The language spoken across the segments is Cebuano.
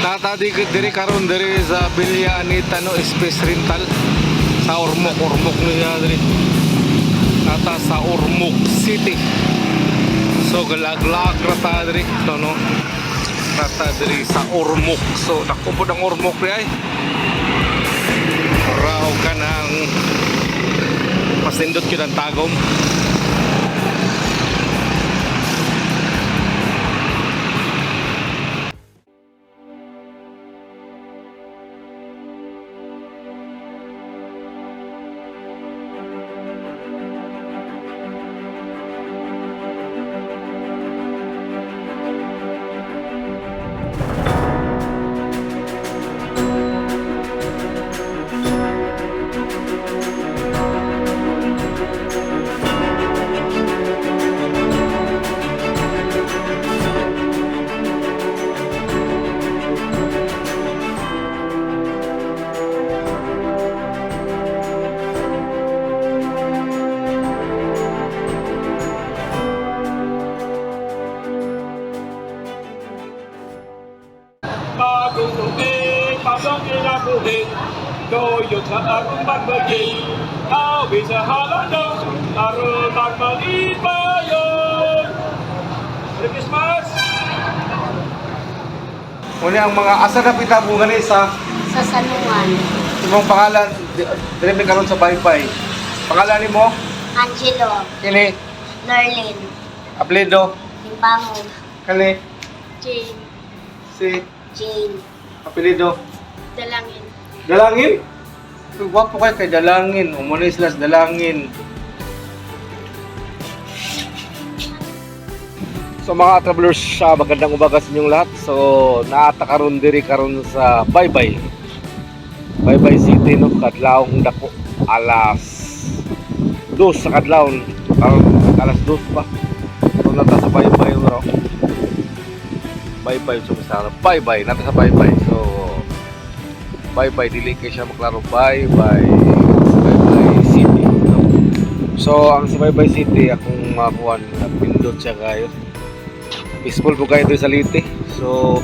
Naa ta di diri karon diri sa Villa Anita, no, Space Rental sa Ormoc, Ormoc niya diri. Naa ta sa Ormoc City. So galaglag ra ta diri, no, no. Naa ta diri sa Ormoc. So dako pod ang Ormoc ri ay. Raw ka ng pasindot yun ang Tagum. Bagong tubig, bagong kinabuhi, Doyot sa akong magbagi, Awi sa halano, aron magmalipayon. Merry Christmas! Muna ang mga asa na pitabungan ni sa Sa Sanuan. Imong pangalan, diri mi karon sa Baybay. Pangalan nimo? Angelo. Kini, Nerlin. apelyido, Limbangon. kani, Jane. si Jane. apelyido. Dalangin. Dalangin? Uy, gwapo kayo kay Dalangin. Umuna sila sa Dalangin. So mga travelers, magandang umaga sa inyong lahat. So naa ta karon diri karon sa Baybay. Baybay City, no, kadlawong dako, alas 2 sa kadlawon. Karon alas 2 pa. So naa ta sa Baybay, bro. Baybay, so sa Baybay, naa ta sa Baybay. So Baybay, dili kay siya maklaro. Baybay, Baybay City, no? So ang sa Baybay City, akong makuan, pindot siya kayo. Peaceful po kayo doon sa Leyte. So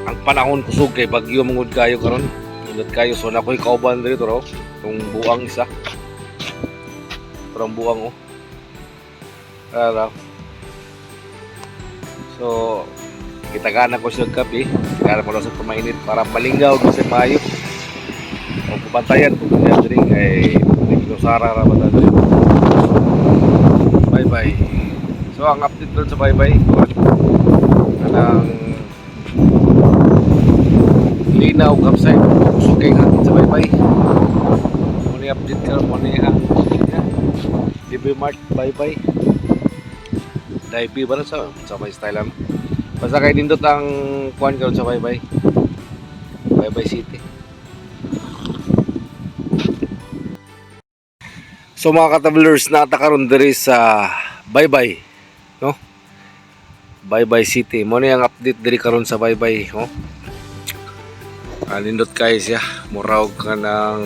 ang panahon kusog kay bagyo mangud kayo karon. Pindot kayo. So na ko'y kauban dito raw. Itong buang isa. Parang buang, oh. Tara. So kita gana ko siya kape. Gana ko lang sa pamainit para malingaw ko sa mayo. O kubantayan kung kanya diri kay Naglusara ra ba ta diri. Bye bye. So ang update doon sa bye bye, kanang linaw kapsay, kusog kay hangin sa Baybay. Mo ni update karon, mo ni ang DB Mart Baybay. Daibi ba na sa may style ano? Basta kay nindot ang kuan karon sa Baybay. Baybay City. So mga ka-travelers, naa ta karon diri sa Baybay, no? Baybay City. Mo ni ang update diri karon sa Baybay, oh. Ah, nindot kayo siya. Muraw ka ng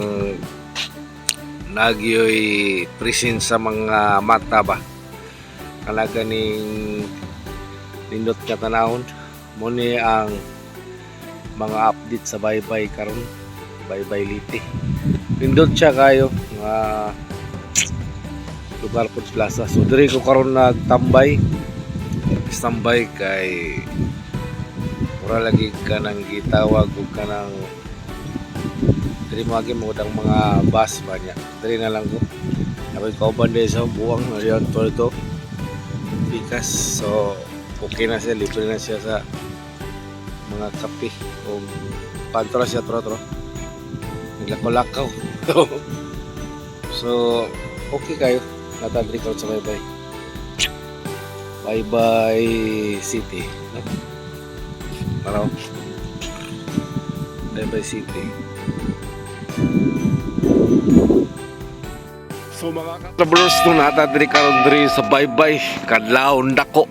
nagyoy presence sa mga mata ba. Kalaga ning nindot ka tanawon. Mo ni ang mga update sa Baybay karon. Baybay Leyte. Nindot siya kayo nga lugar po plaza. So diri ko karon nagtambay. Standby kay mura lagi ka nang gitawag ug kanang diri mo agi mo ang mga bus ba niya. Diri na lang ko. Ako'y kauban diri sa buwang na riyan to ito. Pikas. So okay na siya, libre na siya sa mga kape o pantra siya tro tro. Naglakaw-lakaw. So okay kayo. Natadri ko sa Baybay. Baybay City. No? Paraw. Baybay City. So mga ka-travelers, nung naa ta diri karon diri sa Baybay, kadlawon dako.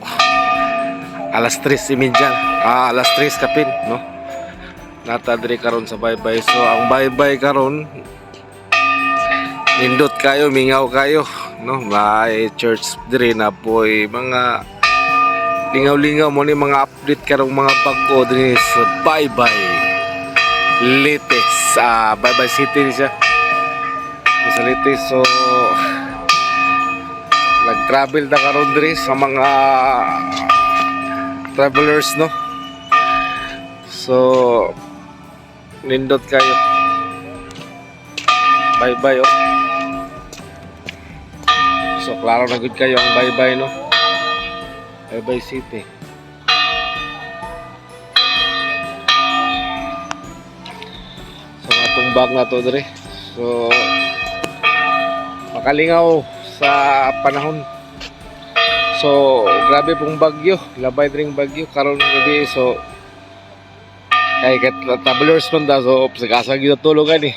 Alas 3:30. Ah, alas 3 kapin, no? Naa ta diri karon sa Baybay. So ang Baybay karon nindot kayo, mingaw kayo, no? May church diri na poy mga Lingaw-lingaw mo ni mga update karong mga bag-o dinhi sa Baybay Leyte, sa Baybay City ni siya. Sa Leyte, so nag-travel na karon diri sa mga travelers, no? So nindot kayo. Baybay, oh. So klaro na gud kayo ang Baybay, no? Baybay City. So atong bag na to diri. So makalingaw sa panahon. So grabe pong bagyo, labay dring bagyo karon gabi, so kay kat travelers man da, so sa kasa gyud tulogan eh.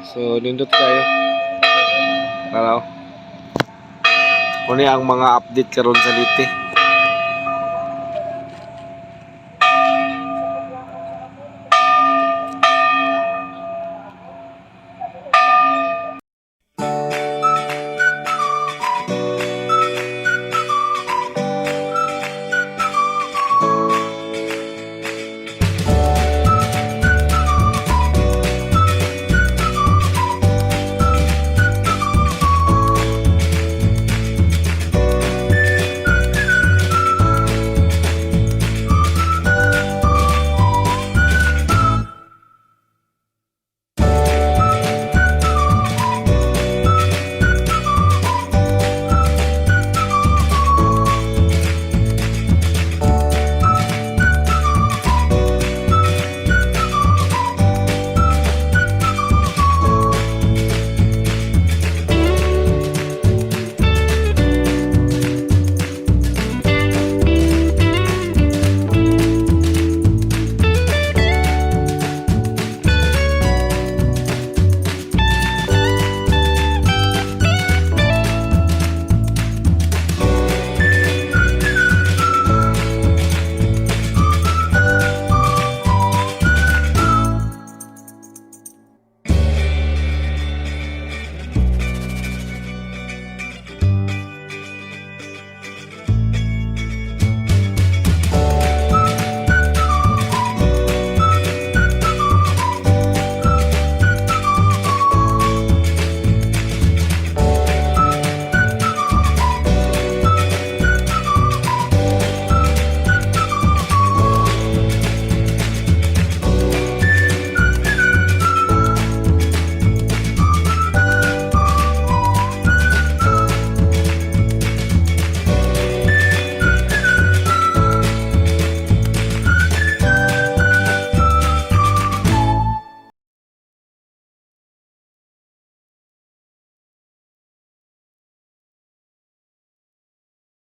So nindot kayo. Taraw. Kuni ang mga update karon sa Leyte.